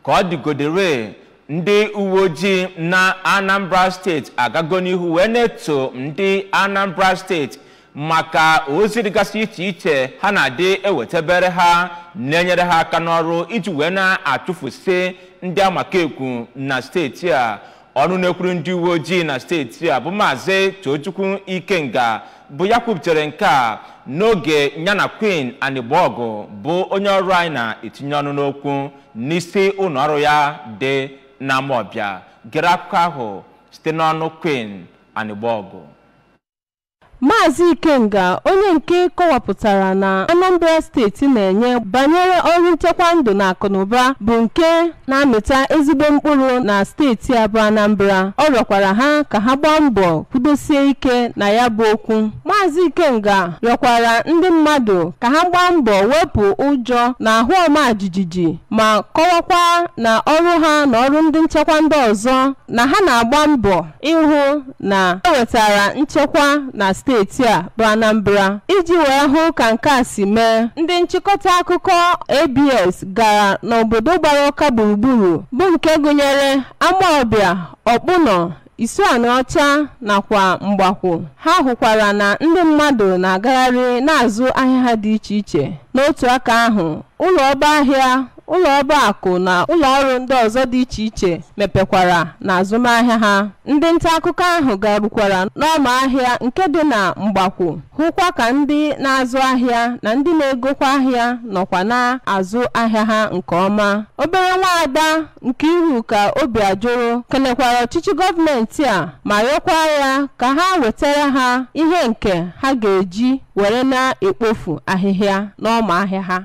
Ka ọ dịgodere, ndị uwe ojii na Anambra Steeti agago n'ihu wee na-eto ndị Anambra Steeti maka ozi dịgasị iche iche ha na-adị ewetebere ha, na-enyere ha aka n'ọrụ iji wee na-achụfusi ndị amakekwu na steeti a. Ọnụ na-ekwuru ndị uwe ojii na steeti a bụ Maazị Tochukwu Ikenga bụ ya kwuputere nke a n'oge ya na Queen Anigbogu bụ onye ọrụ anyị na-etinye ọnụ n'okwu n'isi ụlọ ọrụ ya dị n'Amawbịa. Gere akụkọ ahụ site n'ọnụ Queen Anigbogu. Maazị Ikenga, onye nke kọwapụtara na Anambra Steeti na-enye banyere ọrụ nchekwa ndụ na akụnụba bụ nke na-amịta ezigbo mkpụrụ na steeti a bụ Anambra, ọ rịọkwara ha ka ha gbaa mbọ kwudosie ike na ya bụ okwu. Maazị Ikenga rịọkwara ndị mmadụ ka ha gbaa mbọ wepụ ụjọ na ahụ ọma jijiji, ma kọwakwa na ọrụ ha na ọrụ ndị nchekwa ndị ọzọ na ha na-agba mbọ ịhụ na e wetara nchekwa na steeti a bụ Anambra. Iji wee hụ ka nke a si mee, ndị nchịkọta akụkọ ABS gara n'obodo gbara Ọka gburugburu bụ nke gụnyere Amawbịa, Ọkpụnọ, Isuanịọcha nakwa Mgbakwu. Ha hụkwara na ndị mmadụ na-agagharị na-azụ ahịa ha dị iche iche. N'otu aka ahụ, ụlọ ọba ahịa, ụlọ ọba akụ na ụlọ ọrụ ndị ọzọ dị iche iche mepekwara na azụmahịa ha. Ndị nta akụkọ ahụ garukwara n'ọma ahịa nke dị na Mgbakwu, hụkwa ka ndị na-azụ ahịa na ndị na-egokwa ahịa nọkwa na-azụ ahịa ha nke ọma. Obere nwaada Nkiruka Obiajuru kelekwara ọchịchị gọọmenti a ma rịọkwa ya ka ha wetara ha ihe nke ha ga-eji were na-ekpofu ahịhịa n'ọma ahịa ha.